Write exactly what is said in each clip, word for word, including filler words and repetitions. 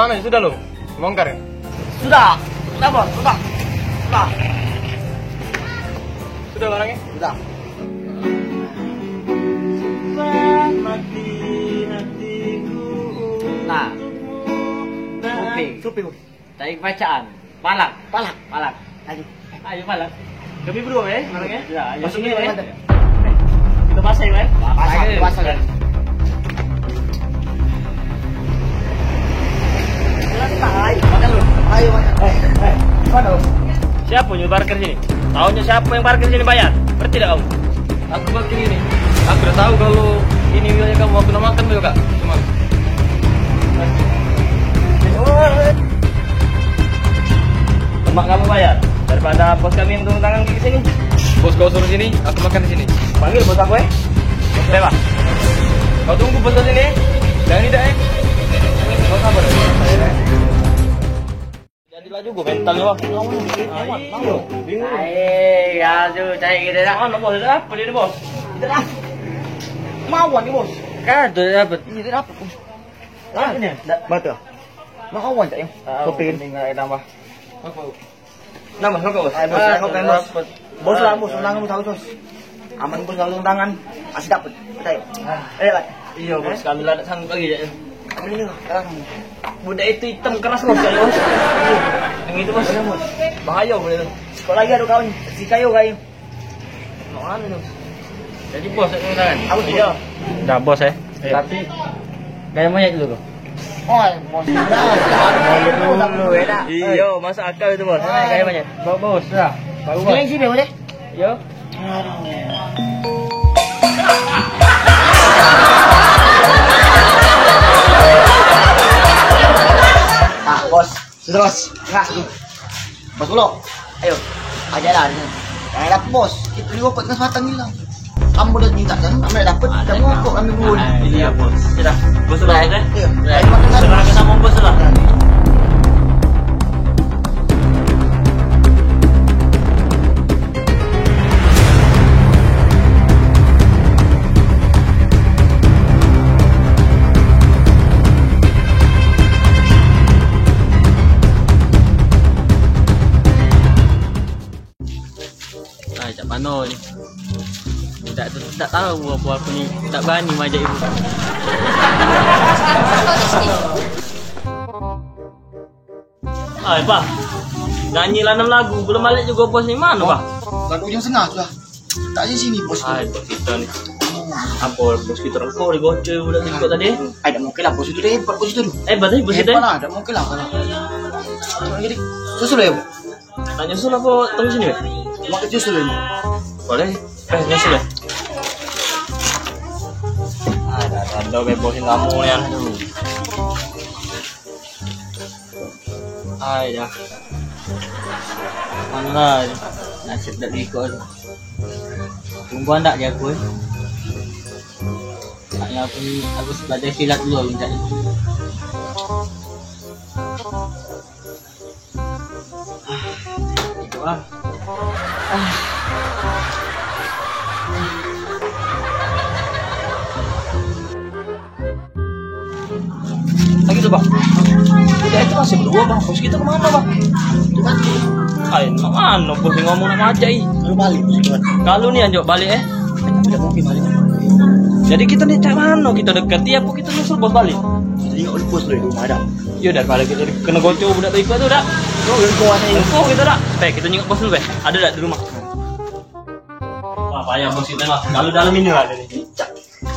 Mana sudah lo? Bongkar ya? Sudah. Sudah, Bos. Sudah. Sudah. Sudah barangnya? Sudah. Nah. Suping. Suping. Cari bacaan. Palak. Palak. Palak. Ayo. Ayo, palak. Kami berdua, eh, palak, eh? Ya, ayo. Masuk dulu, eh. Kita pasang, eh. Pasang, pasang. Ayo, makan lu. Ayo, makan. Eh, eh, mana lu? Siapa nyuruh parkir sini? Tahunya siapa yang parkir sini bayar? Ngerti tak kamu? Aku makan ini. Aku udah tahu kalau ini wilayah kamu, aku nak makan juga, Kak. Cuman. Lemak kamu bayar. Daripada bos kami yang turun tangan ke sini. Bos kau suruh sini, aku makan di sini. Panggil bos aku, eh. Bos Dewa. Kau tunggu bos kau sini. Jangan tidak, eh. Bos apa? Jadilah juga mentalnya, Bang. Bingung. Eh, ya tu, cari kita dah. Mana bos? Ada apa dia, bos? Kita dah. Mawon ni, bos. Kan tu dia dapat. Iya, dia dapat, bos. Ah, ini. Betul. Mawon tak, ya? Kopi. Tinggal tambah. Apa? Nama, apa, bos? Ayo, bos, ayo, bos. Bos lah, bos, undangan tahu, bos. Aman, bos, langsung tangan. Masih dapat. Betul. Eh, lah. Iya, bos, kami lah tak sanggup lagi, ya. Apa ini, sekarang? Budak itu hitam keras, bos, ya, bos. Yang itu, bos. Iya, bos. Bahaya, bos, itu. Sekolah lagi ada kawan, si Kayo, Kayo. Mau anu, bos. Jadi, bos, itu kan? Apa, bos? Iya. Dah, bos, eh. Iya. Tapi, gaya monyet dulu. Oh, bos. Monyet dulu, ya, dah. Iya, masuk akal itu, bos. Ah, gaya monyet. Bawa, bos, dah. Bawa, bos. Sekali sini, bos, eh. Yo. Ah, bos. Sudah, bos. Nah, tu. Bos pulo. Ayo. Aja lah ni. Jangan dapet, bos. Kita ni rokok tengah sebatang hilang. Kamu dah minta kan? Kamu dah dapet. Kamu rokok kami pun. Iya, bos. Sudah. Bos sudah, ya, kan? Iya. Sudah. Ayo, makan, kan? Sudah, kita mau bos sudah. Ai, cak mano ni? Dak, dak tahu apa aku ni, dak berani majak ibu. Ai, Pak. Nyanyi lanam lagu, belum balik juga bos ni. Mana, Pak? Lagu ujung sengah sudah. Tak sini, sini, bos. Ai, bos kita ni. Apa bos kita rokok di bocor budak TikTok tadi? Ai, dak mungkin lah bos itu deh, hebat bos itu tu. Hebat, eh, bos kita. Hebat lah, dak mungkin lah kalau. Jadi, susul ya, Bu? Tanya susul apa tunggu sini, Pak? Makan susul ya, Bu? Boleh. Eh, nyusul ya? Ada, ada, ada, bos kamu ni, aduh. Ai dah. Mana lah. Nasib dak ikut. Tunggu dak dia aku, eh. Taknya aku ni harus belajar silat dulu minta ni. Ah, itu ah. Lagi tu, Bang. Udah itu masih berdua, Bang. Bos kita kemana, Bang? Itu kan. Ai, nak mana bos ni ngomong nak majak, ih. Kalau balik, bos, gimana? Kalau ni anjuk balik, eh. Udah mungkin balik. Jadi kita ni cak mana? Kita dekati apa kita nyusul bos balik? Jadi ingat bos lu di rumah dah. Yo, daripada kita kena gocor budak tu ikut tu dah. Oh, udah kuat ni. Engkau kita dah. Peh, kita nyengok bos dulu, peh. Ada dak di rumah? Wah, payah bos kita lah. Kalau dalam ini lah ada ni.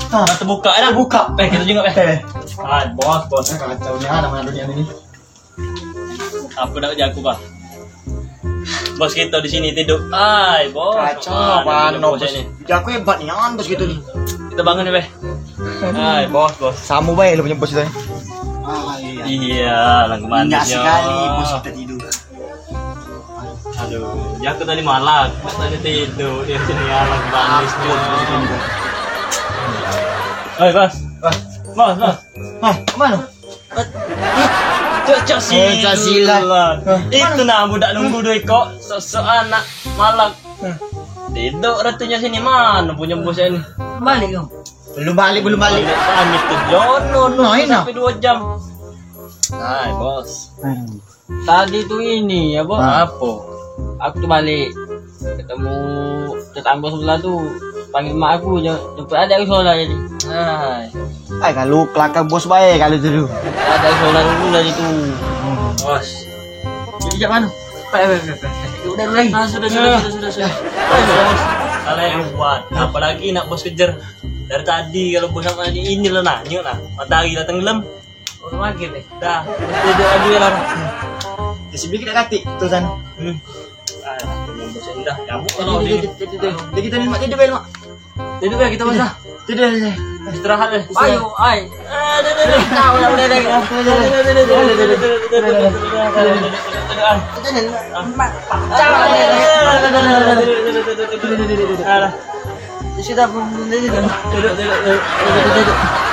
Dah terbuka dah. Buka. Peh, kita nyengok, peh. Peh. Ah, bos, bos. Kacau ni, ah, namanya dunia ni. Apa dak jago, Bang? Bos kita di sini tidur. Ai, bos. Kacau, mana bos ini? Jago hebat nian bos kita ni. Kita bangun ni, peh. Ai, bos, bos. Sama bae lu punya bos itu. Ah, iya. Iya, langkah manis sekali bos kita tidur. Aduh, ya aku tadi malam, tadi tidur, dia sini ya, langkah manis. Oi, bos. Bos, bos, bos. Hah, kemana? Cok, cok, eh, cok, silat. Silat. Hah? Itu nah budak nunggu duit kok, sok-sok anak malak. Hah? Tidur ratunya sini, mana punya bos ini? Balik kau. Belum balik, belum balik. Kami tu jono, nah, ini sampai dua jam. Hai, Bos. Hmm. Tadi tu ini, apa? Nah. Apa? Aku tu balik. Ketemu tetangga sebelah tu. Panggil mak aku, je. Jemput adik aku sekolah jadi. Hai. Ai, kalau kelakar bos bae kalau tu tu. Adik aku sekolah dulu tadi tu. Hmm. Bos. Jadi jak mana? Pak, pak, pak, pak. Udah dulu lagi. Ah, sudah, sudah, sudah, sudah, sudah. Ayo, Bos. Kalian kuat. Apalagi nak bos kejar. Dari tadi kalau bos sama ini, ini lo nanya lah. Matahari dah tenggelam. Oh, makin deh. Dah, tidur lagi lah. Ya, sedikit dah katik tu sana. Hmm. Ah, bos dah. Kamu kalau Tidur, ini. Tidur, tidur, tidur. Jadi kita ni mak tidur, Mak. Tidur ya kita, Bos, dah. Tidur, tidur. Istirahat deh. Ayo, ai. Ah, dah, dah, dah. Tahu lah, udah, dah. Tidur, tidur, tidur, tidur, tidur, tidur, tidur, tidur, tidur, tidur, tidur, tidur, tidur, ah. Tidur, Mak. Alah. Sudah, tidur, tidur, tidur.